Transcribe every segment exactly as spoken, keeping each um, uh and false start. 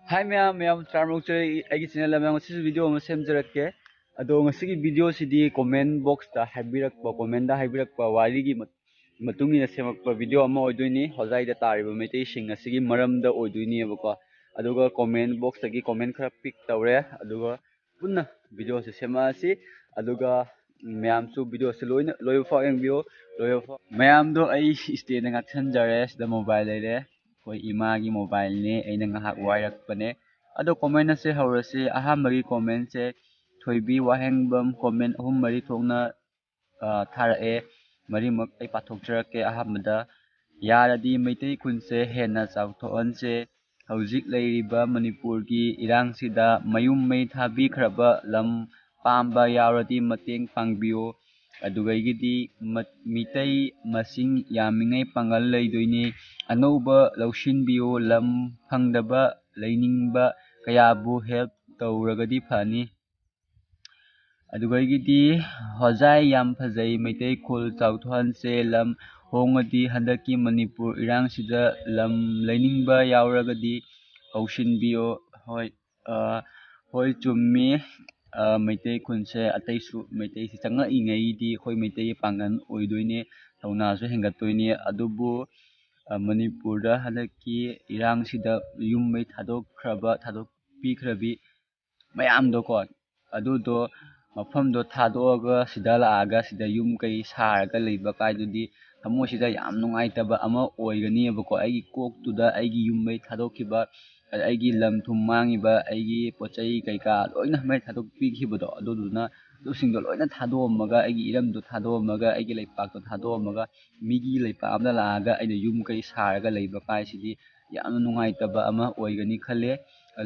ꯍꯥꯏ ꯃꯌꯥꯝ, ꯃꯌꯥꯝ ꯇꯔꯥꯝꯅ ꯑꯣꯛꯆꯔꯤ ꯑꯩꯒꯤ ꯆꯦꯅꯦꯜ ꯑꯃ꯫ ꯉꯁꯤꯁꯨ ꯚꯤꯗꯤꯑꯣ ꯑꯃ ꯁꯦꯝꯖꯔꯛꯀꯦ꯫ ꯑꯗꯣ ꯉꯁꯤꯒꯤ ꯚꯤꯗꯤꯑꯣꯁꯤꯗꯤ ꯀꯣꯃꯦꯟ ꯕꯣꯛꯁꯇ ꯍꯥꯏꯕꯤꯔꯛꯄ, ꯀꯣꯃꯦꯟꯗ ꯍꯥꯏꯕꯤꯔꯛꯄ ꯋꯥꯔꯤꯒꯤ ꯃꯠ-, ꯃꯇꯨꯡ ꯏꯟꯅ ꯁꯦꯝꯃꯛꯄ ꯚꯤꯗꯤꯑꯣ ꯑꯃ ꯑꯣꯏꯗꯣꯏꯅꯤ꯫ ꯍꯣꯖꯥꯏꯗ ꯇꯥꯔꯤꯕ ꯃꯩꯇꯩꯁꯤꯡ ꯑꯁꯤꯒꯤ ꯃꯔꯝꯗ ꯑꯣꯏꯗꯣꯏꯅꯦꯕꯀꯣ꯫ ꯑꯗꯨꯒ ꯀꯣꯃꯦꯟ ꯕꯣꯛꯁꯇꯒꯤ ꯀꯣꯃꯦꯟ ꯈꯔ ꯄꯤꯛ ꯇꯧꯔꯦ, ꯑꯗꯨꯒ ꯄꯨꯟꯅ ꯚꯤꯗꯤꯑꯣꯁꯦ ꯁꯦꯝꯃꯛꯑꯁꯤ꯫ ꯑꯗꯨꯒ ꯃꯌꯥꯝꯁꯨ ꯚꯤꯗꯤꯑꯣꯁꯦ ꯂꯣꯏꯅ ꯂꯣꯏꯕ ꯐꯥꯎ ꯌꯦꯡꯕꯤꯌꯨ꯫ ꯂꯣꯏꯕ ꯐꯥꯎ ꯃꯌꯥꯝꯗꯣ ꯑꯩ ꯏꯁꯇꯦꯟꯗ ꯉꯥꯛꯁꯟꯖꯔꯦ꯫ ꯁꯤꯗ ꯃꯣꯕꯥꯏꯜ ꯂꯩꯔꯦ꯫ ꯑꯩꯈꯣꯏ ꯏꯃꯥꯒꯤ ꯃꯣꯕꯥꯏꯜꯅꯦ꯫ ꯑꯩꯅ ꯉꯥꯏꯍꯥꯛ ꯋꯥꯏꯔꯛꯄꯅꯦ꯫ ꯑꯗꯣ ꯀꯣꯃꯦꯟ ꯑꯁꯦ ꯍꯧꯔꯁꯤ꯫ ꯑꯍꯥꯟꯕꯒꯤ ꯀꯣꯃꯦꯟꯁꯦ ꯊꯣꯏꯕꯤ ꯋꯥꯍꯦꯡꯕꯝ ꯀꯣꯃꯦꯟ ꯑꯍꯨꯝ ꯃꯔꯤ ꯊꯣꯛꯅ, ꯑ, ꯊꯥꯔꯛꯑꯦ꯫ ꯃꯔꯤꯃꯛ ꯑꯩ ꯄꯥꯊꯣꯛꯆꯔꯛꯀꯦ꯫ ꯑꯍꯥꯟꯕꯗ, "ꯌꯥꯔꯗꯤ ꯃꯩꯇꯩ ꯈꯨꯟꯁꯦ ꯍꯦꯟꯅ ꯆꯥꯎꯊꯣꯛꯍꯟꯁꯦ꯫ ꯍꯧꯖꯤꯛ ꯂꯩꯔꯤꯕ ꯃꯅꯤꯄꯨꯔꯒꯤ ꯏꯔꯥꯡꯁꯤꯗ ꯃꯌꯨꯝ ꯃꯩ ꯊꯥꯕꯤꯈ꯭ꯔꯕ ꯂꯝ ꯄꯥꯝꯕ ꯌꯥꯎꯔꯗꯤ ꯃꯇꯦꯡ ꯄꯥꯡꯕꯤꯌꯨ꯫ ꯑꯗꯨꯗꯒꯤꯗꯤ ꯃ-, ꯃꯤꯇꯩ ꯃꯁꯤꯡ ꯌꯥꯝꯃꯤꯉꯩ ꯄꯥꯡꯒꯜ ꯂꯩꯗꯣꯏꯅꯤ꯫ ꯑꯅꯧꯕ ꯂꯧꯁꯤꯟꯕꯤꯌꯨ꯫ ꯂꯝ ꯐꯪꯗꯕ ꯂꯩꯅꯤꯡꯕ ꯀꯌꯥꯕꯨ ꯍꯦꯜꯞ ꯇꯧꯔꯒꯗꯤ ꯐꯅꯤ꯫ ꯑꯗꯨꯗꯒꯤꯗꯤ ꯍꯣꯖꯥꯏ ꯌꯥꯝ ꯐꯖꯩ, ꯃꯩꯇꯩ ꯈꯨꯜ ꯆꯥꯎꯊꯣꯛꯍꯟꯁꯦ꯫ ꯂꯝ ꯍꯣꯡꯉꯗꯤ ꯍꯟꯗꯛꯀꯤ ꯃꯅꯤꯄꯨꯔ ꯏꯔꯥꯡꯁꯤꯗ ꯂꯝ ꯂꯩꯅꯤꯡꯕ ꯌꯥꯎꯔꯒꯗꯤ ꯀꯧꯁꯤꯟꯕꯤꯌꯣ꯫" ꯍꯣꯏ, ꯑ, ꯍꯣꯏ, ꯆꯨꯝꯃꯤ꯫ ꯑ, ꯃꯩꯇꯩ ꯈꯨꯟꯁꯦ ꯑꯇꯩꯁꯨ, ꯃꯩꯇꯩꯁꯤ ꯆꯪꯉꯛꯏꯉꯩꯗꯤ ꯑꯩꯈꯣꯏ ꯃꯩꯇꯩꯒꯤ ꯄꯥꯡꯒꯜ ꯑꯣꯏꯗꯣꯏꯅꯦ, ꯊꯧꯅꯥꯁꯨ ꯍꯦꯟꯒꯠꯇꯣꯏꯅꯦ꯫ ꯑꯗꯨꯕꯨ, ꯑ, ꯃꯅꯤꯄꯨꯔꯗ ꯍꯟꯗꯛꯀꯤ ꯏꯔꯥꯡꯁꯤꯗ ꯌꯨꯝ ꯃꯩ ꯊꯥꯗꯣꯛꯈ꯭ꯔꯕ, ꯊꯥꯗꯣꯛꯄꯤꯈ꯭ꯔꯕꯤ ꯃꯌꯥꯝꯗꯣꯀꯣ, ꯑꯗꯨꯗꯣ ꯃꯐꯝꯗꯣ ꯊꯥꯗꯣꯛꯑꯒ ꯁꯤꯗ ꯂꯥꯛꯑꯒ ꯁꯤꯗ ꯌꯨꯝ ꯀꯩ ꯁꯥꯔꯒ ꯂꯩꯕ ꯀꯥꯏꯗꯨꯗꯤ ꯊꯃꯣꯏꯁꯤꯗ ꯌꯥꯝ ꯅꯨꯡꯉꯥꯏꯇꯕ ꯑꯃ ꯑꯣꯏꯒꯅꯤꯕꯀꯣ꯫ ꯑꯩꯒꯤ ꯀꯣꯛꯇꯨꯗ ꯑꯩꯒꯤ ꯌꯨꯝ ꯃꯩ ꯊꯥꯗꯣꯛꯈꯤꯕ, ꯑꯗ ꯑꯩꯒꯤ ꯂꯝ ꯊꯨꯝ ꯃꯥꯡꯉꯤꯕ, ꯑꯩꯒꯤ ꯄꯣꯠ ꯆꯩ ꯀꯩꯀꯥ ꯂꯣꯏꯅ ꯃꯩ ꯊꯥꯗꯣꯛꯄꯤꯈꯤꯕꯗꯣ, ꯑꯗꯨꯗꯨꯅ ꯑꯗꯨꯁꯤꯡꯗꯣ ꯂꯣꯏꯅ ꯊꯥꯗꯣꯛꯑꯝꯃꯒ, ꯑꯩꯒꯤ ꯏꯔꯝꯗꯣ ꯊꯥꯗꯣꯛꯑꯝꯃꯒ, ꯑꯩꯒꯤ ꯂꯩꯄꯥꯛꯇꯣ ꯊꯥꯗꯣꯛꯑꯝꯃꯒ, ꯃꯤꯒꯤ ꯂꯩꯄꯥꯛ ꯑꯃꯗ ꯂꯥꯛꯑꯒ ꯑꯩꯅ ꯌꯨꯝ ꯀꯩ ꯁꯥꯔꯒ ꯂꯩꯕ ꯀꯥꯏꯁꯤꯗꯤ ꯌꯥꯝꯅ ꯅꯨꯡꯉꯥꯏꯇꯕ ꯑꯃ ꯑꯣꯏꯒꯅꯤ ꯈꯜꯂꯦ꯫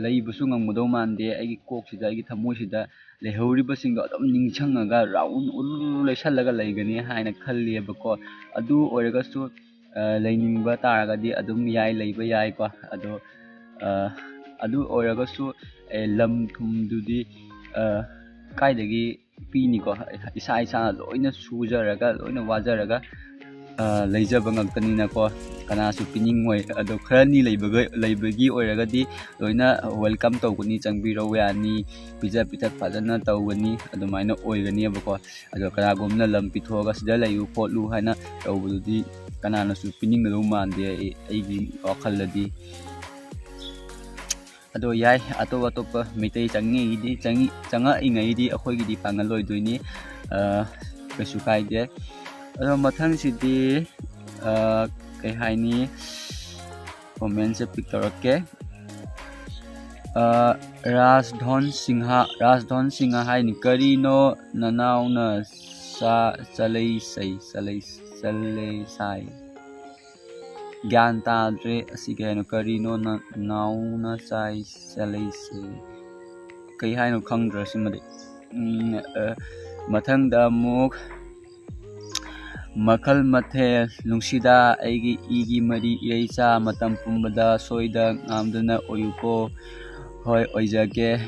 ꯂꯩꯕꯁꯨ ꯉꯝꯒꯗꯧ ꯃꯥꯟꯗꯦ꯫ ꯑꯩꯒꯤ ꯀꯣꯛꯁꯤꯗ, ꯑꯩꯒꯤ ꯊꯃꯣꯏꯁꯤꯗ ꯂꯩꯍꯧꯔꯤꯕꯁꯤꯡꯗꯣ ꯑꯗꯨꯝ ꯅꯤꯡꯁꯤꯡꯉꯒ ꯔꯥꯎꯟ ꯎꯔꯨ ꯎꯔꯨ ꯂꯩꯁꯜꯂꯒ ꯂꯩꯒꯅꯤ ꯍꯥꯏꯅ ꯈꯜꯂꯦꯕꯀꯣ꯫ ꯑꯗꯨ ꯑꯣꯏꯔꯒꯁꯨ, ꯑ, ꯂꯩꯅꯤꯡꯕ ꯇꯥꯔꯒꯗꯤ ꯑꯗꯨꯝ ꯌꯥꯏ, ꯂꯩꯕ ꯌꯥꯏꯀꯣ꯫ ꯑꯗꯣ, ꯑ, ꯑꯗꯨ ꯑꯣꯏꯔꯒꯁꯨ, ꯑꯦ, ꯂꯝ ꯊꯨꯝꯗꯨꯗꯤ, ꯑ, ꯀꯥꯏꯗꯒꯤ ꯄꯤꯅꯤꯀꯣ? ꯏꯁꯥ ꯏꯁꯥꯅ ꯂꯣꯏꯅ ꯁꯨꯖꯔꯒ, ꯂꯣꯏꯅ ꯋꯥꯖꯔꯒ, ꯂꯩꯖꯕ ꯉꯥꯛꯇꯅꯤꯅꯀꯣ, ꯀꯅꯥꯁꯨ ꯄꯤꯅꯤꯡꯉꯣꯏ꯫ ꯑꯗꯣ ꯈꯔꯅꯤ ꯂꯩꯕꯒ ꯂꯩꯕꯒꯤ ꯑꯣꯏꯔꯒꯗꯤ ꯂꯣꯏꯅ welcome ꯇꯧꯒꯅꯤ, ꯆꯪꯕꯤꯔꯧ ꯌꯥꯅꯤ, ꯄꯤꯖ ꯄꯤꯊꯛ ꯐꯖꯅ ꯇꯧꯒꯅꯤ, ꯑꯗꯨꯃꯥꯏꯅ ꯑꯣꯏꯒꯅꯦꯕꯀꯣ꯫ ꯑꯗꯣ ꯀꯅꯥꯒꯨꯝꯕꯅ ꯂꯝ ꯄꯤꯊꯣꯛꯑꯒ ꯁꯤꯗ ꯂꯩꯌꯨ ꯈꯣꯠꯂꯨ ꯍꯥꯏꯅ ꯇꯧꯕꯗꯨꯗꯤ ꯀꯅꯥꯅꯁꯨ ꯄꯤꯅꯤꯡꯒꯗꯧ ꯃꯥꯟꯗꯦ ꯑꯩ ꯑꯩꯒꯤ ꯋꯥꯈꯜꯗꯗꯤ꯫ ꯑꯗꯣ ꯌꯥꯏ, ꯑꯇꯣꯞ ꯑꯇꯣꯞꯄ ꯃꯩꯇꯩ ꯆꯪꯉꯤꯉꯩꯗꯤ ꯆꯪꯉꯤ ꯆꯪꯉꯛꯏꯉꯩꯗꯤ ꯑꯩꯈꯣꯏꯒꯤꯗꯤ ꯄꯥꯡꯒꯜ ꯑꯣꯏꯗꯣꯏꯅꯤ꯫ ꯀꯩꯁꯨ ꯀꯥꯏꯗꯦ꯫ ꯑꯗꯣ ꯃꯊꯪꯁꯤꯗꯤ ꯀꯩ ꯍꯥꯏꯅꯤ, ꯀꯣꯃꯦꯟꯁꯦ ꯄꯤꯛ ꯇꯧꯔꯛꯀꯦ꯫ ꯔꯥꯖꯙꯣꯟ ꯁꯤꯡꯍ, ꯔꯥꯖꯙꯣꯟ ꯁꯤꯡꯍ ꯍꯥꯏꯅꯤ, "ꯀꯔꯤꯅꯣ ꯅꯅꯥꯎꯅ ꯆꯥ-, ꯆꯂꯩꯁꯩ, ꯆꯂꯩ-, ꯆꯂꯩꯁꯥꯏ?" ꯒ꯭ꯌꯥꯟ ꯇꯥꯗ꯭ꯔꯦ ꯑꯁꯤ ꯀꯩ ꯍꯥꯏꯅꯣ, "ꯀꯔꯤꯅꯣ ꯅ-, ꯅꯥꯎꯅ ꯆꯥꯏ ꯆꯂꯩꯁꯩ?" ꯀꯩ ꯍꯥꯏꯅꯣ ꯈꯪꯗ꯭ꯔꯦ ꯁꯤꯃꯗꯤ꯫ ꯎꯝ, ꯑ, ꯃꯊꯪꯗ ꯑꯃꯨꯛ ꯃꯈꯜ ꯃꯊꯦꯜ, "ꯅꯨꯡꯁꯤꯗ ꯑꯩꯒꯤ ꯏꯒꯤ ꯃꯔꯤ ꯏꯔꯩꯆꯥ, ꯃꯇꯝ ꯄꯨꯝꯕꯗ ꯁꯣꯏꯗ ꯉꯥꯝꯗꯅ ꯑꯣꯏꯌꯨꯀꯣ꯫" ꯍꯣꯏ, ꯑꯣꯏꯖꯒꯦ꯫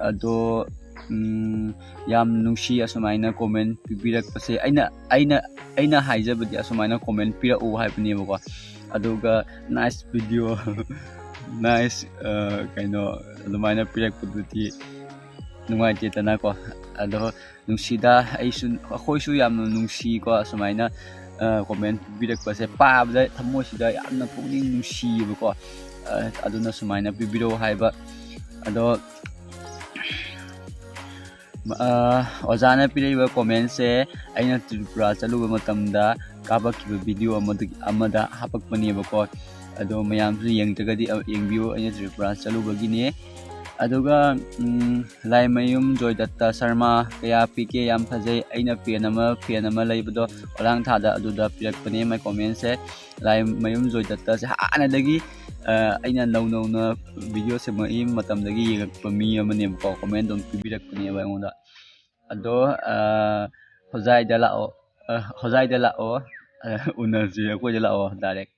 ꯑꯗꯣ, ꯎꯝ, ꯌꯥꯝ ꯅꯨꯡꯁꯤ ꯑꯁꯨꯃꯥꯏꯅ ꯀꯣꯃꯦꯟ ꯄꯤꯕꯤꯔꯛꯄꯁꯦ꯫ ꯑꯩꯅ, ꯑꯩꯅ, ꯑꯩꯅ ꯍꯥꯏꯖꯕꯗꯤ ꯑꯁꯨꯃꯥꯏꯅ ꯀꯣꯃꯦꯟ ꯄꯤꯔꯛꯎ ꯍꯥꯏꯕꯅꯦꯕꯀꯣ꯫ ꯑꯗꯨꯒ nice video, nice, ꯑ, ꯀꯩꯅꯣ, ꯑꯗꯨꯃꯥꯏꯅ ꯄꯤꯔꯛꯄꯗꯨꯗꯤ ꯅꯨꯡꯉꯥꯏꯇꯦꯗꯅꯀꯣ꯫ ꯑꯗꯣ ꯅꯨꯡꯁꯤꯗ, ꯑꯩꯁꯨ, ꯑꯩꯈꯣꯏꯁꯨ ꯌꯥꯝꯅ ꯅꯨꯡꯁꯤꯀꯣ, ꯑꯁꯨꯃꯥꯏꯅ, ꯑ, ꯀꯣꯃꯦꯟ ꯄꯤꯕꯤꯔꯛꯄꯁꯦ ꯄꯥꯕꯗ ꯊꯃꯣꯏꯁꯤꯗ ꯌꯥꯝꯅ ꯄꯨꯛꯅꯤꯡ ꯅꯨꯡꯁꯤꯌꯦꯕꯀꯣ꯫ ꯑ, ꯑꯗꯨꯅ ꯁꯨꯃꯥꯏꯅ ꯄꯤꯕꯤꯔꯛꯑꯣ ꯍꯥꯏꯕ꯫ ꯑꯗꯣ, ꯑ, ꯑꯣꯖꯥꯅ ꯄꯤꯔꯛꯏꯕ ꯀꯣꯃꯦꯟꯁꯦ ꯑꯩꯅ ꯇ꯭ꯔꯤꯄꯨꯔꯥ ꯆꯠꯂꯨꯕ ꯃꯇꯝꯗ ꯀꯥꯞꯄꯛꯈꯤꯕ video ꯑꯃꯗꯒꯤ, ꯑꯃꯗ ꯍꯥꯄꯛꯄꯅꯦꯕꯀꯣ꯫ ꯑꯗꯣ ꯃꯌꯥꯝꯁꯨ ꯌꯦꯡꯗ꯭ꯔꯒꯗꯤ, ꯑ, ꯌꯦꯡꯕꯤꯌꯨ, ꯑꯩꯅ ꯇ꯭ꯔꯤꯄꯨꯔꯥ ꯆꯠꯂꯨꯕꯒꯤꯅꯦ꯫ ꯑꯗꯨꯒ, ꯎꯝ, ꯂꯥꯏꯃꯌꯨꯝ ꯖꯣꯏꯗꯠꯇ ꯁꯔꯃ, "ꯀꯌꯥ ꯄꯤꯒꯦ? ꯌꯥꯝ ꯐꯖꯩ꯫ ꯑꯩꯅ ꯐꯦꯟ ꯑꯃ, ꯐꯦꯟ ꯑꯃ ꯂꯩꯕꯗꯣ ꯑꯣꯂꯥꯡ ꯊꯥꯗ, ꯑꯗꯨꯗ ꯄꯤꯔꯛꯄꯅꯦ ꯃꯥꯏ ꯀꯣꯃꯦꯟꯁꯦ꯫" ꯂꯥꯏꯃꯌꯨꯝ ꯖꯣꯏꯗꯠꯇꯁꯦ ꯍꯥꯟꯅꯗꯒꯤ, ꯑ, ꯑꯩꯅ ꯅꯧ ꯅꯧꯅ video ꯁꯦꯝꯃꯛꯏ ꯃꯇꯝꯗꯒꯤ ꯌꯦꯡꯉꯛꯄ ꯃꯤ ꯑꯃꯅꯦꯕꯀꯣ, ꯀꯣꯃꯦꯟ ꯑꯗꯨꯝ ꯄꯤꯕꯤꯔꯛꯄꯅꯦꯕ ꯑꯩꯉꯣꯟꯗ꯫ ꯑꯗꯣ, ꯑ, ꯍꯣꯖꯥꯏꯗ ꯂꯥꯛꯑꯣ, ꯑ, ꯍꯣꯖꯥꯏꯗ ꯂꯥꯛꯑꯣ, ꯑ, ꯎꯅꯁꯤ, ꯑꯩꯈꯣꯏꯗ ꯂꯥꯛꯑꯣ direct꯫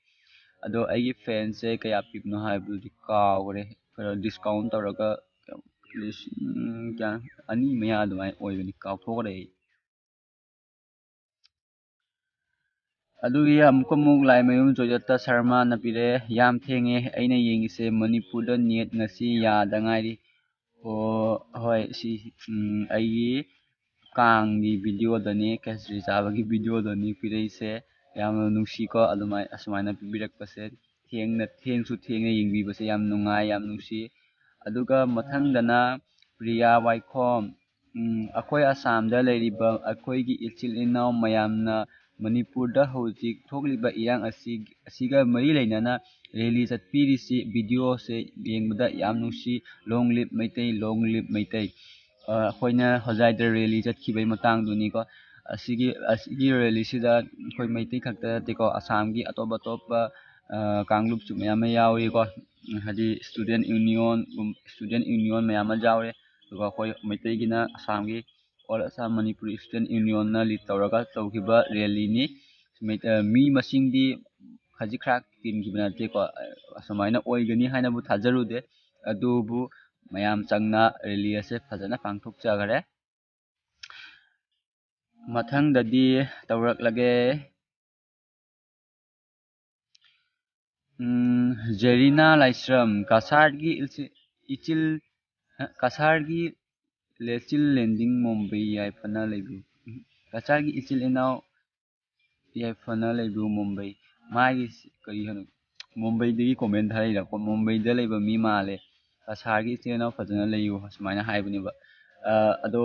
ꯑꯗꯣ ꯑꯩꯒꯤ ꯐꯦꯟꯁꯦ ꯀꯌꯥ ꯄꯤꯕꯅꯣ ꯍꯥꯏꯕꯗꯨꯗꯤ ꯀꯥꯎꯈ꯭ꯔꯦ꯫ ꯈꯔ discount ꯇꯧꯔꯒ ꯂꯤꯁꯤꯡ ꯀꯌꯥ, ꯑꯅꯤ ꯃꯌꯥ ꯑꯗꯨꯃꯥꯏꯅ ꯑꯣꯏꯕꯅꯤ, ꯀꯥꯎꯊꯣꯛꯈ꯭ꯔꯦ ꯑꯩ꯫ ꯑꯗꯨꯒꯤ ꯑꯃꯨꯛꯀ ꯑꯃꯨꯛ ꯂꯥꯏꯃꯌꯨꯝ ꯖꯣꯌꯇ ꯁꯔꯃꯅ ꯄꯤꯔꯛꯑꯦ꯫ "ꯌꯥꯝ ꯊꯦꯡꯉꯦ, ꯑꯩꯅ ꯌꯦꯡꯉꯤꯁꯦ ꯃꯅꯤꯄꯨꯔꯗ ꯅꯦꯠ ꯉꯁꯤ ꯌꯥꯗ ꯉꯥꯏꯔꯤ"꯫ ꯑꯣ, ꯍꯣꯏ, ꯁꯤ, ꯎꯝ, ꯑꯩꯒꯤ ꯀꯥꯡꯒꯤ ꯚꯤꯗꯤꯑꯣꯗꯅꯤ, ꯈꯦꯆ꯭ꯔꯤ ꯆꯥꯕꯒꯤ ꯚꯤꯗꯤꯑꯣꯗꯅꯤ ꯄꯤꯔꯛꯏꯁꯦ꯫ ꯌꯥꯝꯅ ꯅꯨꯡꯁꯤꯀꯣ, ꯑꯗꯨꯃꯥꯏ-, ꯑꯁꯨꯃꯥꯏꯅ ꯄꯤꯕꯤꯔꯛꯄꯁꯦ꯫ ꯊꯦꯡꯅ, ꯊꯦꯡꯁꯨ ꯊꯦꯡꯅ ꯌꯦꯡꯕꯤꯕꯁꯦ ꯌꯥꯝ ꯅꯨꯡꯉꯥꯏ, ꯌꯥꯝ ꯅꯨꯡꯁꯤ꯫ ꯑꯗꯨꯒ ꯃꯊꯪꯗꯅ ꯄ꯭ꯔꯤꯌꯥ ꯋꯥꯏꯈꯣꯝ꯫ ꯎꯝ, ꯑꯩꯈꯣꯏ ꯑꯁꯥꯝꯗ ꯂꯩꯔꯤꯕ ꯑꯩꯈꯣꯏꯒꯤ ꯏꯆꯤꯜ ꯏꯅꯥꯎ ꯃꯌꯥꯝꯅ ꯃꯅꯤꯄꯨꯔꯗ ꯍꯧꯖꯤꯛ ꯊꯣꯛꯂꯤꯕ ꯏꯔꯥꯡ ꯑꯁꯤ, ꯑꯁꯤꯒ ꯃꯔꯤ ꯂꯩꯅꯅ ꯔꯦꯂꯤ ꯆꯠꯄꯤꯔꯤꯁꯤ, ꯚꯤꯗꯤꯑꯣꯁꯦ ꯌꯦꯡꯕꯗ ꯌꯥꯝ ꯅꯨꯡꯁꯤ꯫ Long live Meitei, long live Meitei. ꯑ, ꯑꯩꯈꯣꯏꯅ ꯍꯣꯖꯥꯏꯗ ꯔꯦꯂꯤ ꯆꯠꯈꯤꯕꯒꯤ ꯃꯇꯥꯡꯗꯨꯅꯤꯀꯣ꯫ ꯑꯁꯤꯒꯤ, ꯑꯁꯤꯒꯤ ꯔꯦꯂꯤꯁꯤꯗ ꯑꯩꯈꯣꯏ ꯃꯩꯇꯩ ꯈꯛꯇ ꯅꯠꯇꯦꯀꯣ, ꯑꯁꯥꯝꯒꯤ ꯑꯇꯣꯞ ꯑꯇꯣꯞꯄ, ꯑ, ꯀꯥꯡꯂꯨꯞꯁꯨ ꯃꯌꯥꯝ ꯑꯃ ꯌꯥꯎꯔꯤꯀꯣ꯫ ꯍꯥꯏꯗꯤ student union, student union ꯃꯌꯥꯝ ꯑꯃ ꯌꯥꯎꯔꯦ꯫ ꯑꯗꯨꯒ ꯑꯩꯈꯣꯏ ꯃꯩꯇꯩꯒꯤꯅ ꯑꯁꯥꯝꯒꯤ All Assam Manipuri Student Unionꯅ lead ꯇꯧꯔꯒ ꯇꯧꯈꯤꯕ ꯔꯦꯂꯤꯅꯤ꯫ ꯃꯩ-, ꯑ, ꯃꯤ ꯃꯁꯤꯡꯗꯤ ꯈꯖꯤꯛ ꯈꯔ ꯇꯤꯟꯈꯤꯕ ꯅꯠꯇꯦꯀꯣ꯫ ꯑꯁꯨꯃꯥꯏꯅ ꯑꯣꯏꯒꯅꯤ ꯍꯥꯏꯅꯕꯨ ꯊꯥꯖꯔꯨꯗꯦ꯫ ꯑꯗꯨꯕꯨ ꯃꯌꯥꯝ ꯆꯪꯅ ꯔꯦꯂꯤ ꯑꯁꯦ ꯐꯖꯅ ꯄꯥꯡꯊꯣꯛꯆꯈꯔꯦ꯫ ꯃꯊꯪꯗꯗꯤ ꯇꯧꯔꯛꯂꯒꯦ꯫ ꯎꯝ, ꯖꯦꯔꯤꯅꯥ ꯂꯥꯏꯁ꯭ꯔꯝ, ꯀꯁꯥꯔꯒꯤ ꯏꯆꯤ-, ꯏꯆꯤꯜ, ꯀꯁꯥꯔꯒꯤ ꯂꯦꯆꯤꯜ ꯂꯦꯟꯗꯤꯡ ꯃꯨꯝꯕꯩ ꯌꯥꯏꯐꯅ ꯂꯩꯕꯤꯌꯨ꯫ ꯀꯁꯥꯔꯒꯤ ꯏꯆꯤꯜ ꯏꯅꯥꯎ ꯌꯥꯏꯐꯅ ꯂꯩꯕꯤꯌꯨ ꯃꯨꯝꯕꯩ꯫ ꯃꯥꯒꯤ ꯀꯔꯤ ꯍꯥꯏꯅꯣ? ꯃꯨꯝꯕꯩꯗꯒꯤ comment ꯊꯥꯔꯛꯏꯔꯥꯀꯣ? ꯃꯨꯝꯕꯩꯗ ꯂꯩꯕ ꯃꯤ ꯃꯥꯜꯂꯦ꯫ "ꯀꯁꯥꯔꯒꯤ ꯏꯆꯤꯜ ꯏꯅꯥꯎ ꯐꯖꯅ ꯂꯩꯌꯨ" ꯑꯁꯨꯃꯥꯏꯅ ꯍꯥꯏꯕꯅꯦꯕ꯫ ꯑ, ꯑꯗꯣ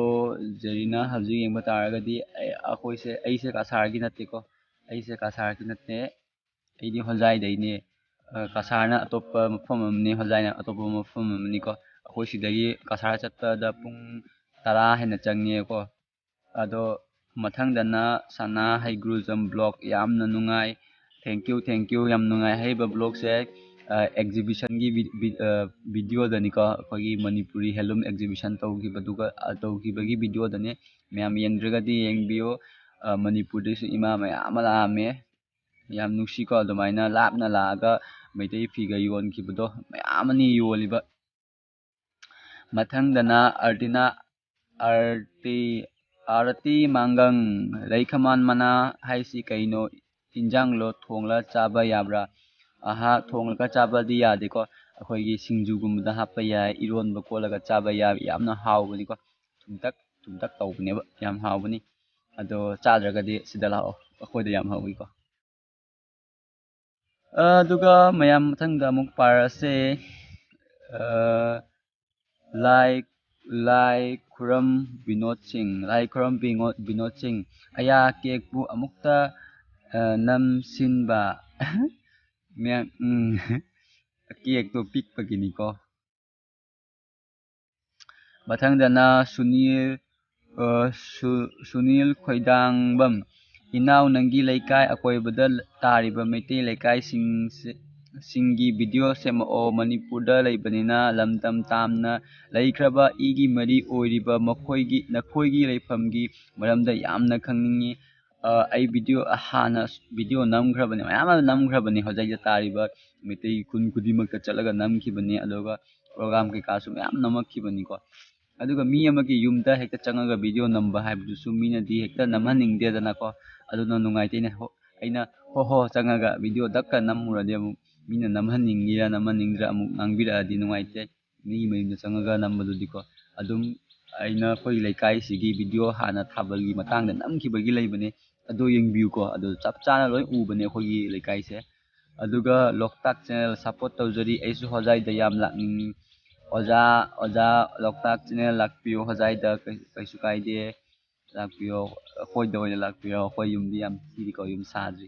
ꯖꯦꯔꯤꯅꯥ ꯍꯧꯖꯤꯛ ꯌꯦꯡꯕ ꯇꯥꯔꯒꯗꯤ ꯑꯩ, ꯑꯩꯈꯣꯏꯁꯦ, ꯑꯩꯁꯦ ꯀꯁꯥꯔꯒꯤ ꯅꯠꯇꯦꯀꯣ꯫ ꯑꯩꯁꯦ ꯀꯁꯥꯔꯒꯤ ꯅꯠꯇꯦ꯫ ꯑꯩꯗꯤ ꯍꯣꯖꯥꯏꯗꯩꯅꯦ꯫ ꯑ, ꯀꯁꯥꯔꯅ ꯑꯇꯣꯞꯄ ꯃꯐꯝ ꯑꯃꯅꯤ, ꯍꯣꯖꯥꯏꯅ ꯑꯇꯣꯞꯄ ꯃꯐꯝ ꯑꯃꯅꯤꯀꯣ꯫ ꯑꯩꯈꯣꯏ ꯁꯤꯗꯒꯤ ꯀꯁꯥꯔ ꯆꯠꯄꯗ ꯄꯨꯡ ꯇꯔꯥ ꯍꯦꯟꯅ ꯆꯪꯉꯦꯀꯣ꯫ ꯑꯗꯣ ꯃꯊꯪꯗꯅ ꯁꯅꯥ ꯍꯩꯒ꯭ꯔꯨꯖꯝ vlog꯫ ꯌꯥꯝꯅ ꯅꯨꯡꯉꯥꯏ꯫ Thank you, thank you꯫ ꯌꯥꯝ ꯅꯨꯡꯉꯥꯏ꯫ ꯍꯥꯏꯔꯤꯕ vlogꯁꯦ, ꯑ, exhibitionꯒꯤ ꯚꯤ-, ꯚꯤ-, ꯑ, videoꯗꯅꯤꯀꯣ꯫ ꯑꯩꯈꯣꯏꯒꯤ ꯃꯅꯤꯄꯨꯔꯤ handloom exhibition ꯇꯧꯈꯤꯕꯗꯨꯒ, ꯑ, ꯇꯧꯈꯤꯕꯒꯤ videoꯗꯅꯦ꯫ ꯃꯌꯥꯝ ꯌꯦꯡꯗ꯭ꯔꯒꯗꯤ ꯌꯦꯡꯕꯤꯌꯨ꯫ ꯑ, ꯃꯅꯤꯄꯨꯔꯗꯩꯁꯨ ꯏꯃꯥ ꯃꯌꯥꯝ ꯑꯃ ꯂꯥꯛꯑꯝꯃꯦ꯫ ꯌꯥꯝ ꯅꯨꯡꯁꯤꯀꯣ, ꯑꯗꯨꯃꯥꯏꯅ ꯂꯥꯞꯅ ꯂꯥꯛꯑꯒ ꯃꯩꯇꯩ ꯐꯤꯒ ꯌꯣꯟꯈꯤꯕꯗꯣ ꯃꯌꯥꯝ ꯑꯃꯅꯤ ꯌꯣꯜꯂꯤꯕ꯫ ꯃꯊꯪꯗꯅ ꯑꯥꯔꯇꯤꯅꯥ, ꯑꯥꯔꯇꯤ, ꯑꯥꯔꯇꯤ ꯃꯥꯡꯒꯪ, "ꯂꯩꯈꯃꯥꯟ ꯃꯅꯥ ꯍꯥꯏꯁꯤ ꯀꯩꯅꯣ? ꯏꯟꯖꯥꯡꯂꯣ ꯊꯣꯡꯂ ꯆꯥꯕ ꯌꯥꯕ꯭ꯔꯥ? ꯑꯍꯥ, ꯊꯣꯡꯂꯒ ꯆꯥꯕꯗꯤ ꯌꯥꯗꯦꯀꯣ꯫ ꯑꯩꯈꯣꯏꯒꯤ ꯁꯤꯡꯖꯨꯒꯨꯝꯕꯗ ꯍꯥꯞꯄ ꯌꯥꯏ, ꯏꯔꯣꯟꯕ ꯀꯣꯠꯂꯒ ꯆꯥꯕ ꯌꯥꯏ, ꯌꯥꯝꯅ ꯍꯥꯎꯕꯅꯤꯀꯣ꯫ ꯊꯨꯝꯇꯛ ꯊꯨꯝꯇꯛ ꯇꯧꯕꯅꯦꯕ, ꯌꯥꯝ ꯍꯥꯎꯕꯅꯤ꯫ ꯑꯗꯣ ꯆꯥꯗ꯭ꯔꯒꯗꯤ ꯁꯤꯗ ꯂꯥꯛꯑꯣ, ꯑꯩꯈꯣꯏꯗ ꯌꯥꯝ ꯍꯥꯎꯋꯤꯀꯣ꯫ ꯑꯗꯨꯒ ꯃꯌꯥꯝ ꯃꯊꯪꯗ ꯑꯃꯨꯛ ꯄꯥꯔꯁꯦ꯫ ꯑ, ꯂꯥꯏ, ꯂꯥꯏ ꯈꯨꯔꯝ ꯕꯤꯅꯣꯗ ꯁꯤꯡ, ꯂꯥꯏ ꯈꯨꯔꯝ ꯕꯤꯅꯣꯗ, ꯕꯤꯅꯣꯗ ꯁꯤꯡ, ꯑꯌꯥ ꯀꯦꯛꯄꯨ ꯑꯃꯨꯛꯇ, ꯑ, ꯅꯝꯁꯤꯟꯕ꯫ ꯃꯌꯥꯝ, ꯎꯝ, ꯀꯦꯛꯇꯣ ꯄꯤꯛꯄꯒꯤꯅꯤꯀꯣ꯫ ꯃꯊꯪꯗꯅ ꯁꯨꯅꯤꯜ, ꯑ, ꯁꯨ-, ꯁꯨꯅꯤꯜ ꯈꯣꯏꯗꯥꯡꯕꯝ, "ꯏꯅꯥꯎ, ꯅꯪꯒꯤ ꯂꯩꯀꯥꯏ ꯑꯀꯣꯏꯕꯗ ꯇꯥꯔꯤꯕ ꯃꯩꯇꯩ ꯂꯩꯀꯥꯏꯁꯤꯡꯁꯦ, ꯁꯤꯡꯒꯤ ꯚꯤꯗꯤꯑꯣ ꯁꯦꯝꯃꯛꯑꯣ꯫ ꯃꯅꯤꯄꯨꯔꯗ ꯂꯩꯕꯅꯤꯅ ꯂꯝꯗꯝ ꯇꯥꯝꯅ ꯂꯩꯈ꯭ꯔꯕ ꯏꯒꯤ ꯃꯔꯤ ꯑꯣꯏꯔꯤꯕ ꯃꯈꯣꯏꯒꯤ, ꯅꯈꯣꯏꯒꯤ ꯂꯩꯐꯝꯒꯤ ꯃꯔꯝꯗ ꯌꯥꯝꯅ ꯈꯪꯅꯤꯡꯉꯤ꯫" ꯑ, ꯑꯩ ꯚꯤꯗꯤꯑꯣ ꯍꯥꯟꯅ ꯚꯤꯗꯤꯑꯣ ꯅꯝꯈ꯭ꯔꯕꯅꯦ, ꯃꯌꯥꯝ ꯑꯃ ꯅꯝꯈ꯭ꯔꯕꯅꯦ꯫ ꯍꯣꯖꯥꯏꯗ ꯇꯥꯔꯤꯕ ꯃꯩꯇꯩ ꯈꯨꯟ ꯈꯨꯗꯤꯡꯃꯛꯇ ꯆꯠꯂꯒ ꯅꯝꯈꯤꯕꯅꯦ, ꯑꯗꯨꯒ ꯄ꯭ꯔꯣꯒ꯭ꯔꯥꯝ ꯀꯩꯀꯥꯁꯨ ꯃꯌꯥꯝ ꯅꯝꯃꯛꯈꯤꯕꯅꯤꯀꯣ꯫ ꯑꯗꯨꯒ ꯃꯤ ꯑꯃꯒꯤ ꯌꯨꯝꯗ ꯍꯦꯛꯇ ꯆꯪꯉꯒ ꯚꯤꯗꯤꯑꯣ ꯅꯝꯕ ꯍꯥꯏꯕꯗꯨꯁꯨ ꯃꯤꯅꯗꯤ ꯍꯦꯛꯇ ꯅꯝꯍꯟꯅꯤꯡꯗꯦꯗꯅꯀꯣ꯫ ꯑꯗꯨꯅ ꯅꯨꯡꯉꯥꯏꯇꯦꯅꯦ꯫ ꯍꯣ-, ꯑꯩꯅ ꯍꯣ ꯍꯣ ꯆꯪꯉꯒ ꯚꯤꯗꯤꯑꯣ ꯗꯛꯀ ꯅꯝꯃꯨꯔꯗꯤ ꯑꯃꯨꯛ ꯃꯤꯅ ꯅꯝꯍꯟꯅꯤꯡꯉꯤꯔꯥ ꯅꯝꯍꯟꯅꯤꯡꯗ꯭ꯔꯥ ꯑꯃꯨꯛ ꯉꯥꯡꯕꯤꯔꯛꯑꯗꯤ ꯅꯨꯡꯉꯥꯏꯇꯦ꯫ ꯃꯤ ꯃꯌꯨꯝꯗ ꯆꯪꯉꯒ ꯅꯝꯕꯗꯨꯗꯤꯀꯣ꯫ ꯑꯗꯨꯝ ꯑꯩꯅ ꯑꯩꯈꯣꯏ ꯂꯩꯀꯥꯏꯁꯤꯒꯤ ꯚꯤꯗꯤꯑꯣ ꯍꯥꯟꯅ ꯊꯥꯕꯜꯒꯤ ꯃꯇꯥꯡꯗ ꯅꯝꯈꯤꯕꯒꯤ ꯂꯩꯕꯅꯦ, ꯑꯗꯨ ꯌꯦꯡꯕꯤꯌꯨꯀꯣ꯫ ꯑꯗꯨ ꯆꯞ ꯆꯥꯅ ꯂꯣꯏ ꯎꯕꯅꯦ ꯑꯩꯈꯣꯏꯒꯤ ꯂꯩꯀꯥꯏꯁꯦ꯫ ꯑꯗꯨꯒ ꯂꯣꯛꯇꯥꯛ ꯆꯦꯅꯦꯜ ꯁꯞꯄꯣꯔꯠ ꯇꯧꯖꯔꯤ꯫ ꯑꯩꯁꯨ ꯍꯣꯖꯥꯏꯗ ꯌꯥꯝ ꯂꯥꯛꯅꯤꯡꯉꯤ꯫ ꯑꯣꯖꯥ, ꯑꯣꯖꯥ, ꯂꯣꯛꯇꯥꯛ ꯆꯦꯅꯦꯜ ꯂꯥꯛꯄꯤꯌꯨ ꯍꯣꯖꯥꯏꯗ, ꯀꯩ-, ꯀꯩꯁꯨ ꯀꯥꯏꯗꯦ꯫ ꯂꯥꯛꯄꯤꯌꯣ, ꯑꯩꯈꯣꯏꯗ ꯑꯣꯏꯅ ꯂꯥꯛꯄꯤꯌꯣ꯫ ꯑꯩꯈꯣꯏ ꯌꯨꯝꯗꯤ ꯌꯥꯝ ꯊꯤꯔꯤꯀꯣ, ꯌꯨꯝ ꯁꯥꯗ꯭ꯔꯤ꯫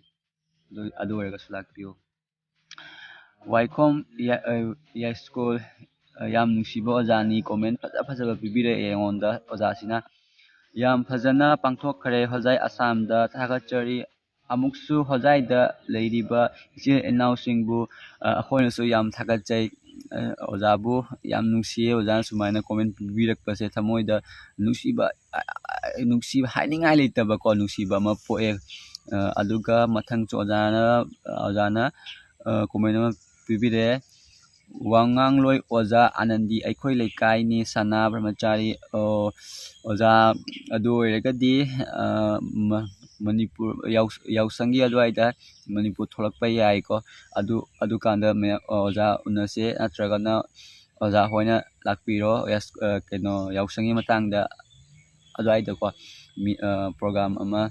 ꯑꯗꯨ, ꯑꯗꯨ ꯑꯣꯏꯔꯒꯁꯨ ꯂꯥꯛꯄꯤꯌꯨ꯫ ꯋꯥꯏꯈꯣꯝ ꯌꯥ-, ꯑ, ꯌꯥꯏꯁ꯭ꯀꯨꯜ, ꯑ, ꯌꯥꯝ ꯅꯨꯡꯁꯤꯕ ꯑꯣꯖꯥꯅꯤ꯫ ꯀꯣꯃꯦꯟ ꯐꯖ ꯐꯖꯕ ꯄꯤꯕꯤꯔꯛꯑꯦ ꯑꯩꯉꯣꯟꯗ ꯑꯣꯖꯥꯁꯤꯅ꯫ ꯌꯥꯝ ꯐꯖꯅ ꯄꯥꯡꯊꯣꯛꯈ꯭ꯔꯦ ꯍꯣꯖꯥꯏ ꯑꯁꯥꯝꯗ꯫ ꯊꯥꯒꯠꯆꯔꯤ꯫ ꯑꯃꯨꯛꯁꯨ ꯍꯣꯖꯥꯏꯗ ꯂꯩꯔꯤꯕ ꯏꯆꯤꯜ ꯏꯅꯥꯎꯁꯤꯡꯕꯨ, ꯑ, ꯑꯩꯈꯣꯏꯅꯁꯨ ꯌꯥꯝ ꯊꯥꯒꯠꯆꯩ꯫ ꯑ, ꯑꯣꯖꯥꯕꯨ ꯌꯥꯝ ꯅꯨꯡꯁꯤꯌꯦ꯫ ꯑꯣꯖꯥꯅ ꯁꯨꯃꯥꯏꯅ ꯀꯣꯃꯦꯟ ꯄꯤꯕꯤꯔꯛꯄꯁꯦ ꯊꯃꯣꯏꯗ ꯅꯨꯡꯁꯤꯕ, ꯑ, ꯑ, ꯅꯨꯡꯁꯤꯕ ꯍꯥꯏꯅꯤꯡꯉꯥꯏ ꯂꯩꯇꯕꯀꯣ, ꯅꯨꯡꯁꯤꯕ ꯑꯃ ꯄꯣꯛꯑꯦ꯫ ꯑ, ꯑꯗꯨꯒ ꯃꯊꯪꯁꯨ ꯑꯣꯖꯥꯅ, ꯑꯣꯖꯥꯅ, ꯑ, ꯀꯣꯃꯦꯟ ꯑꯃ ꯄꯤꯕꯤꯔꯛꯑꯦ꯫ "ꯋꯥꯉꯥꯡꯂꯣꯏ ꯑꯣꯖꯥ ꯑꯥꯅꯟꯗꯤ ꯑꯩꯈꯣꯏ ꯂꯩꯀꯥꯏꯅꯤ, ꯁꯅꯥ ꯕ꯭ꯔꯍꯃꯆꯥꯔꯤ"꯫ ꯑꯣ, ꯑꯣꯖꯥ, ꯑꯗꯨ ꯑꯣꯏꯔꯒꯗꯤ, ꯑ, ꯃ-, ꯃꯅꯤꯄꯨꯔ ꯌꯥꯎ-, ꯌꯥꯎꯁꯪꯒꯤ ꯑꯗꯨꯋꯥꯏꯗ ꯃꯅꯤꯄꯨꯔ ꯊꯣꯛꯂꯛꯄ ꯌꯥꯏꯀꯣ꯫ ꯑꯗꯨ, ꯑꯗꯨꯀꯥꯟꯗ ꯃꯌꯥꯝ, ꯑꯣꯖꯥ ꯎꯅꯁꯦ, ꯅꯠꯇ꯭ꯔꯒꯅ ꯑꯣꯖꯥ ꯍꯣꯏꯅ ꯂꯥꯛꯄꯤꯔꯣ, ꯌꯥꯁ-, ꯑ, ꯀꯩꯅꯣ, ꯌꯥꯎꯁꯪꯒꯤ ꯃꯇꯥꯡꯗ ꯑꯗꯨꯋꯥꯏꯗꯀꯣ, ꯃꯤ, ꯑ, program ꯑꯃ,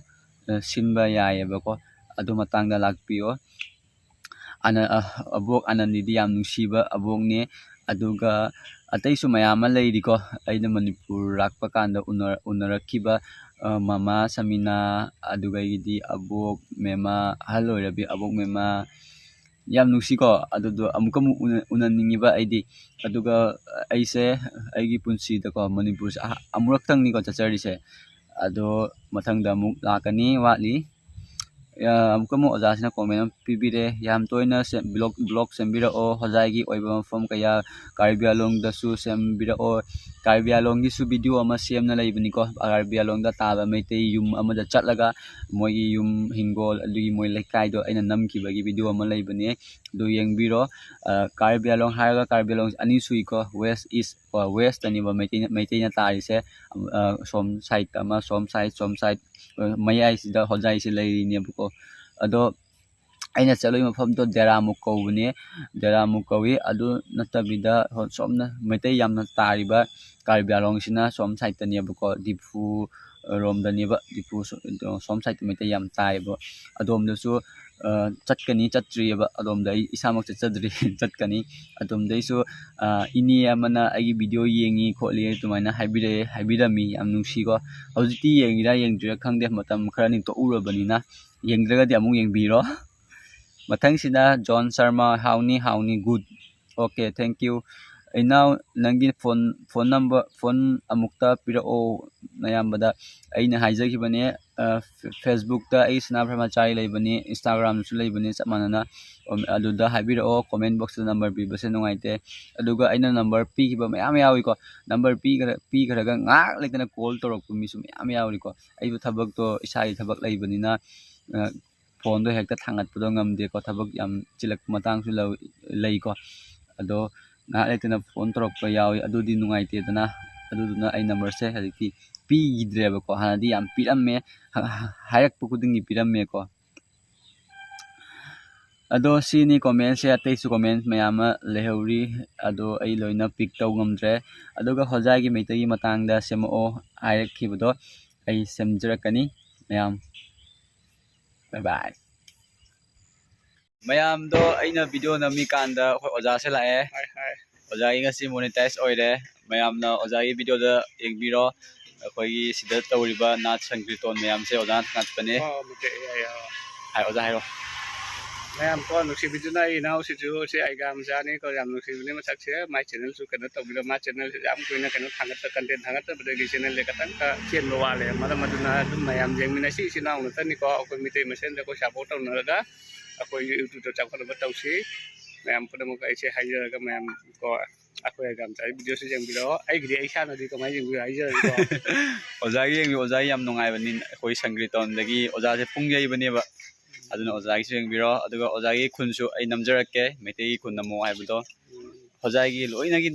ꯑ, ꯁꯤꯟꯕ ꯌꯥꯏꯑꯕꯀꯣ꯫ ꯑꯗꯨ ꯃꯇꯥꯡꯗ ꯂꯥꯛꯄꯤꯌꯣ꯫ ꯑꯅ-, ꯑ, ꯑꯕꯣꯛ ꯑꯅꯟꯗꯤꯗꯤ ꯌꯥꯝ ꯅꯨꯡꯁꯤꯕ ꯑꯕꯣꯛꯅꯦ꯫ ꯑꯗꯨꯒ ꯑꯇꯩꯁꯨ ꯃꯌꯥꯝ ꯑꯃ ꯂꯩꯔꯤꯀꯣ, ꯑꯩꯅ ꯃꯅꯤꯄꯨꯔ ꯂꯥꯛꯄ ꯀꯥꯟꯗ ꯎꯅ-, ꯎꯅꯔꯛꯈꯤꯕ, ꯑ, ꯃꯃꯥ ꯁꯃꯤꯅꯥ, ꯑꯗꯨꯗꯒꯤꯗꯤ ꯑꯕꯣꯛ ꯃꯦꯃꯥ, ꯑꯍꯜ ꯑꯣꯏꯔꯕꯤ ꯑꯕꯣꯛ ꯃꯦꯃꯥ, ꯌꯥꯝ ꯅꯨꯡꯁꯤꯀꯣ꯫ ꯑꯗꯨꯗꯣ ꯑꯃꯨꯛꯀ ꯑꯃꯨꯛ ꯎꯅ-, ꯎꯅꯅꯤꯡꯉꯤꯕ ꯑꯩꯗꯤ꯫ ꯑꯗꯨꯒ ꯑꯩꯁꯦ ꯑꯩꯒꯤ ꯄꯨꯟꯁꯤꯗꯀꯣ ꯃꯅꯤꯄꯨꯔꯁꯦ ꯑꯍ-, ꯑꯃꯨꯔꯛꯇꯪꯅꯤꯀꯣ ꯆꯠꯆꯔꯤꯁꯦ꯫ ꯑꯗꯣ ꯃꯊꯪꯗ ꯑꯃꯨꯛ ꯂꯥꯛꯀꯅꯤ, ꯋꯥꯠꯂꯤ꯫ ꯑ, ꯑꯃꯨꯛꯀ ꯑꯃꯨꯛ ꯑꯣꯖꯥꯁꯤꯅ comment ꯑꯃ ꯄꯤꯕꯤꯔꯦ, "ꯌꯥꯝ ꯇꯣꯏꯅ ꯁꯦ-, vlog, vlog ꯁꯦꯝꯕꯤꯔꯛꯑꯣ, ꯍꯣꯖꯥꯏꯒꯤ ꯑꯣꯏꯕ ꯃꯐꯝ ꯀꯌꯥ ꯀꯥꯔꯕꯤ ꯑꯂꯣꯡꯗꯁꯨ ꯁꯦꯝꯕꯤꯔꯛꯑꯣ꯫ ꯀꯥꯔꯕꯤ ꯑꯂꯣꯡꯒꯤꯁꯨ video ꯑꯃ ꯁꯦꯝꯅ ꯂꯩꯕꯅꯤꯀꯣ, ꯀꯥꯔꯕꯤ ꯑꯂꯣꯡꯗ ꯇꯥꯕ ꯃꯩꯇꯩ ꯌꯨꯝ ꯑꯃꯗ ꯆꯠꯂꯒ ꯃꯣꯏꯒꯤ ꯌꯨꯝ ꯍꯤꯡꯒꯣꯜ, ꯑꯗꯨꯒꯤ ꯃꯣꯏ ꯂꯩꯀꯥꯏꯗꯣ ꯑꯩꯅ ꯅꯝꯈꯤꯕꯒꯤ video ꯑꯃ ꯂꯩꯕꯅꯦ, ꯑꯗꯨ ꯌꯦꯡꯕꯤꯔꯣ"꯫ ꯑ, ꯀꯥꯔꯕꯤ ꯑꯂꯣꯡ ꯍꯥꯏꯔꯒ ꯀꯥꯔꯕꯤ ꯑꯂꯣꯡ ꯑꯅꯤ ꯁꯨꯏꯀꯣ, west, east ꯀꯣ꯫ Westꯇꯅꯦꯕ ꯃꯩꯇꯩꯅ, ꯃꯩꯇꯩꯅ ꯇꯥꯔꯤꯁꯦ꯫ ꯑ, ꯁꯣꯝ side ꯑꯃ, ꯁꯣꯝ side, ꯁꯣꯝ side, ꯑ, ꯃꯌꯥꯏꯁꯤꯗ ꯍꯣꯖꯥꯏꯁꯦ ꯂꯩꯔꯤꯅꯦꯕꯀꯣ꯫ ꯑꯗꯣ ꯑꯩꯅ ꯆꯠꯂꯨꯏ ꯃꯐꯝꯗꯣ ꯗꯦꯔꯥꯃꯨꯛ ꯀꯧꯕꯅꯦ, ꯗꯦꯔꯥꯃꯨꯛ ꯀꯧꯏ꯫ ꯑꯗꯨ ꯅꯠꯇꯕꯤꯗ ꯍꯣ-, ꯁꯣꯝꯅ ꯃꯩꯇꯩ ꯌꯥꯝꯅ ꯇꯥꯔꯤꯕ ꯀꯥꯔꯕꯤ ꯑꯂꯣꯡꯁꯤꯅ ꯁꯣꯝ sideꯇꯅꯦꯕꯀꯣ, ꯗꯤꯐꯨ ꯔꯣꯝꯗꯅꯦꯕ, ꯗꯤꯐꯨ ꯁꯣ-, ꯁꯣꯝ sideꯇ ꯃꯩꯇꯩ ꯌꯥꯝ ꯇꯥꯏꯌꯦꯕ꯫ ꯑꯗꯣꯝꯗꯁꯨ, ꯑ, ꯆꯠꯀꯅꯤ, ꯆꯠꯇ꯭ꯔꯤꯑꯕ, ꯑꯗꯣꯝꯗ ꯑꯩ ꯏꯁꯥꯃꯛ ꯆꯠꯆꯗ꯭ꯔꯤ, ꯆꯠꯀꯅꯤ꯫ ꯑꯗꯣꯝꯗꯩꯁꯨ, ꯑ, ꯏꯅꯦ ꯑꯃꯅ ꯑꯩꯒꯤ video ꯌꯦꯡꯉꯤ ꯈꯣꯠꯂꯤ ꯑꯗꯨꯃꯥꯏꯅ ꯍꯥꯏꯕꯤꯔꯛꯑꯦ, ꯍꯥꯏꯕꯤꯔꯝꯃꯤ, ꯌꯥꯝ ꯅꯨꯡꯁꯤꯀꯣ꯫ ꯍꯧꯖꯤꯛꯇꯤ ꯌꯦꯡꯉꯤꯔꯥ ꯌꯦꯡꯗ꯭ꯔꯤꯔꯥ ꯈꯪꯗꯦ, ꯃꯇꯝ ꯈꯔ ꯅꯤꯡꯊꯣꯛꯎꯔꯕꯅꯤꯅ꯫ ꯌꯦꯡꯗ꯭ꯔꯒꯗꯤ ꯑꯃꯨꯛ ꯌꯦꯡꯕꯤꯔꯣ꯫ ꯃꯊꯪꯁꯤꯗ ꯖꯣꯟ ꯁꯔꯃ, ꯍꯥꯎꯅꯤ, ꯍꯥꯎꯅꯤ, good꯫ Okay, thank you꯫ ꯏꯅꯥꯎ, ꯅꯪꯒꯤ phone, phone number, phone ꯑꯃꯨꯛꯇ ꯄꯤꯔꯛꯑꯣ ꯅꯌꯥꯝꯕꯗ꯫ ꯑꯩꯅ ꯍꯥꯏꯖꯈꯤꯕꯅꯦ, ꯑ, F-, Facebookꯇ ꯑꯩ ꯁꯅꯥ ꯕ꯭ꯔꯍꯃꯆꯥꯔꯤ ꯂꯩꯕꯅꯤ, Instagramꯗꯁꯨ ꯂꯩꯕꯅꯤ ꯆꯞ ꯃꯥꯟꯅꯅ꯫ ꯑꯝ, ꯑꯗꯨꯗ ꯍꯥꯏꯕꯤꯔꯛꯑꯣ, comment boxꯇ number ꯄꯤꯕꯁꯦ ꯅꯨꯡꯉꯥꯏꯇꯦ꯫ ꯑꯗꯨꯒ ꯑꯩꯅ number ꯄꯤꯈꯤꯕ ꯃꯌꯥꯝ ꯌꯥꯎꯏꯀꯣ, number ꯄꯤꯈ꯭ꯔ-, ꯄꯤꯈ꯭ꯔꯒ ꯉꯥꯏꯍꯥꯛ ꯂꯩꯇꯅ call ꯇꯧꯔꯛꯄ ꯃꯤꯁꯨ ꯃꯌꯥꯝ ꯌꯥꯎꯔꯤꯀꯣ꯫ ꯑꯩꯁꯨ ꯊꯕꯛꯇꯣ, ꯏꯁꯥꯒꯤ ꯊꯕꯛ ꯂꯩꯕꯅꯤꯅ, ꯑ, phoneꯗꯣ ꯍꯦꯛꯇ ꯊꯥꯡꯒꯠꯄꯗꯣ ꯉꯝꯗꯦꯀꯣ, ꯊꯕꯛ ꯌꯥꯝ ꯆꯤꯜꯂꯛꯄ ꯃꯇꯥꯡꯁꯨ ꯂꯧ-, ꯂꯩꯀꯣ꯫ ꯑꯗꯣ ꯉꯥꯏꯍꯥꯛ ꯂꯩꯇꯅ phone ꯇꯧꯔꯛꯄ ꯌꯥꯎꯏ, ꯑꯗꯨꯗꯤ ꯅꯨꯡꯉꯥꯏꯇꯦꯗꯅ꯫ ꯑꯗꯨꯗꯨꯅ ꯑꯩ numberꯁꯦ ꯍꯧꯖꯤꯛꯇꯤ ꯄꯤꯈꯤꯗ꯭ꯔꯦꯕꯀꯣ꯫ ꯍꯥꯟꯅꯗꯤ ꯌꯥꯝ ꯄꯤꯔꯝꯃꯦ, ꯍ- ꯍ- ꯍꯥꯏꯔꯛꯄ ꯈꯨꯗꯤꯡꯒꯤ ꯄꯤꯔꯝꯃꯦꯀꯣ꯫ ꯑꯗꯣ ꯁꯤꯅꯤ comment ꯁꯦ, ꯑꯇꯩꯁꯨ comment ꯃꯌꯥꯝ ꯑꯃ ꯂꯩꯍꯧꯔꯤ, ꯑꯗꯣ ꯑꯩ ꯂꯣꯏꯅ pick ꯇꯧ ꯉꯝꯗ꯭ꯔꯦ꯫ ꯑꯗꯨꯒ ꯍꯣꯖꯥꯏꯒꯤ ꯃꯩꯇꯩꯒꯤ ꯃꯇꯥꯡꯗ ꯁꯦꯝꯃꯛꯑꯣ ꯍꯥꯏꯔꯛꯈꯤꯕꯗꯣ ꯑꯩ ꯁꯦꯝꯖꯔꯛꯀꯅꯤ ꯃꯌꯥꯝ꯫ Bye bye꯫ ꯃꯌꯥꯝꯗꯣ ꯑꯩꯅ video ꯅꯝꯃꯤꯀꯥꯟꯗ ꯑꯩꯈꯣꯏ ꯑꯣꯖꯥꯁꯦ ꯂꯥꯛꯑꯦ꯫ ꯍꯥꯏ, ꯍꯥꯏ꯫ ꯑꯣꯖꯥꯒꯤ ꯉꯁꯤ monetize ꯑꯣꯏꯔꯦ꯫ ꯃꯌꯥꯝꯅ ꯑꯣꯖꯥꯒꯤ video ꯗ ꯌꯦꯡꯕꯤꯔꯣ꯫ ꯑꯩꯈꯣꯏꯒꯤ ꯁꯤꯗ ꯇꯧꯔꯤꯕ ꯅꯥꯠ ꯁꯪꯀ꯭ꯔꯤꯇꯣꯟ ꯃꯌꯥꯝꯁꯦ ꯑꯣꯖꯥ ꯉꯥꯛꯇꯅꯦ꯫ ꯑꯣ, ꯑꯣꯀꯦ, ꯌꯥꯏ, ꯌꯥꯏ, ꯑꯣ꯫ ꯍꯥꯏ, ꯑꯣꯖꯥ ꯍꯥꯏꯔꯣ꯫ ꯃꯌꯥꯝ ꯀꯣ, ꯅꯨꯡꯁꯤꯕꯤꯗꯨꯅ ꯑꯩ ꯏꯅꯥꯎꯁꯤꯁꯨ ꯁꯤ ꯑꯩꯒꯥ ꯃꯆꯥꯅꯤꯀꯣ, ꯌꯥꯝ ꯅꯨꯡꯁꯤꯕꯅꯤ ꯃꯁꯛꯁꯦ꯫ My channel ꯁꯨ ꯀꯩꯅꯣ ꯇꯧꯕꯤꯔꯣ, my channel ꯁꯦ ꯌꯥꯝ ꯀꯨꯏꯅ ꯀꯩꯅꯣ ꯊꯥꯡꯒꯠꯄ, content ꯊꯥꯡꯒꯠꯇꯕꯗꯒꯤ channel ꯁꯦ ꯈꯇꯪ ꯈꯔ ꯆꯦꯟꯕ ꯋꯥꯠꯂꯦ꯫ ꯃꯔꯝ ꯑꯗꯨꯅ ꯑꯗꯨꯝ ꯃꯌꯥꯝ ꯌꯦꯡꯃꯤꯟꯅꯁꯤ, ꯏꯆꯤꯟ ꯏꯅꯥꯎ ꯉꯥꯛꯇꯅꯤꯀꯣ꯫ ꯑꯩꯈꯣꯏ ꯃꯤꯇꯩ ꯃꯁꯦꯟꯗ ꯑꯩꯈꯣꯏ support ꯇꯧꯅꯔꯒ ꯑꯩꯈꯣꯏ YouTube ꯇ ꯆꯥꯎꯈꯠꯅꯕ ꯇꯧꯁꯤ꯫ ꯃꯌꯥꯝ ꯄꯨꯝꯅꯃꯛ ꯑꯩꯁꯦ ꯍꯥꯏꯖꯔꯒ ꯃꯌꯥꯝ ꯀꯣ, ꯑꯩꯈꯣꯏ ꯑꯩꯒꯥ ꯃꯆꯥꯒꯤ video ꯁꯤ ꯌꯦꯡꯕꯤꯔꯣ꯫ ꯑꯩꯒꯤꯗꯤ ꯑꯩ ꯏꯁꯥꯅꯗꯤ ꯀꯃꯥꯏꯅ ꯌꯦꯡꯕꯤꯔꯣ ꯍꯥꯏꯖꯔꯒꯦꯀꯣ꯫ ꯑꯣꯖꯥꯒꯤ ꯌꯦꯡꯕꯤꯌꯨ, ꯑꯣꯖꯥꯒꯤ ꯌꯥꯝ ꯅꯨꯡꯉꯥꯏꯕꯅꯤ꯫ ꯑꯩꯈꯣꯏ ꯁꯪꯀ꯭ꯔꯤꯇꯣꯟꯗꯒꯤ ꯑꯣꯖꯥꯁꯦ ꯄꯨꯡ ꯌꯩꯕꯅꯦꯕ꯫ ꯑꯗꯨꯅ ꯑꯣꯖꯥꯒꯤꯁꯨ ꯌꯦꯡꯕꯤꯔꯣ꯫ ꯑꯗꯨꯒ ꯑꯣꯖꯥꯒꯤ ꯈꯨꯟꯁꯨ ꯑꯩ ꯅꯝꯖꯔꯛꯀꯦ, ꯃꯩꯇꯩꯒꯤ ꯈꯨꯟ ꯅꯝꯃꯣ ꯍꯥꯏꯕꯗꯣ꯫ ꯎꯝ꯫ ꯑꯣꯖꯥꯒꯤ ꯂꯣꯏꯅꯒꯤ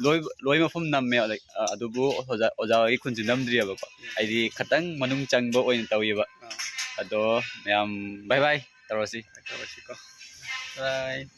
ꯂꯣꯏ, ꯂꯣꯏ ꯃꯐꯝ ꯅꯝꯃꯦ꯫ ꯑꯗ-, ꯑ-, ꯑꯗꯨꯕꯨ ꯑꯣꯖꯥ, ꯑꯣꯖꯥ ꯍꯣꯏꯒꯤ ꯈꯨꯟꯁꯤ ꯅꯝꯗ꯭ꯔꯤꯑꯕꯀꯣ꯫ ꯎꯝ꯫ ꯍꯥꯏꯗꯤ ꯈꯇꯪ ꯃꯅꯨꯡ ꯆꯪꯕ ꯑꯣꯏꯅ ꯇꯧꯋꯦꯕ꯫ ꯑꯥ꯫ ꯑꯗꯣ ꯃꯌꯥꯝ bye bye ꯇꯧꯔꯁꯤ꯫ ꯇꯧꯔꯁꯤꯀꯣ꯫ Bye꯫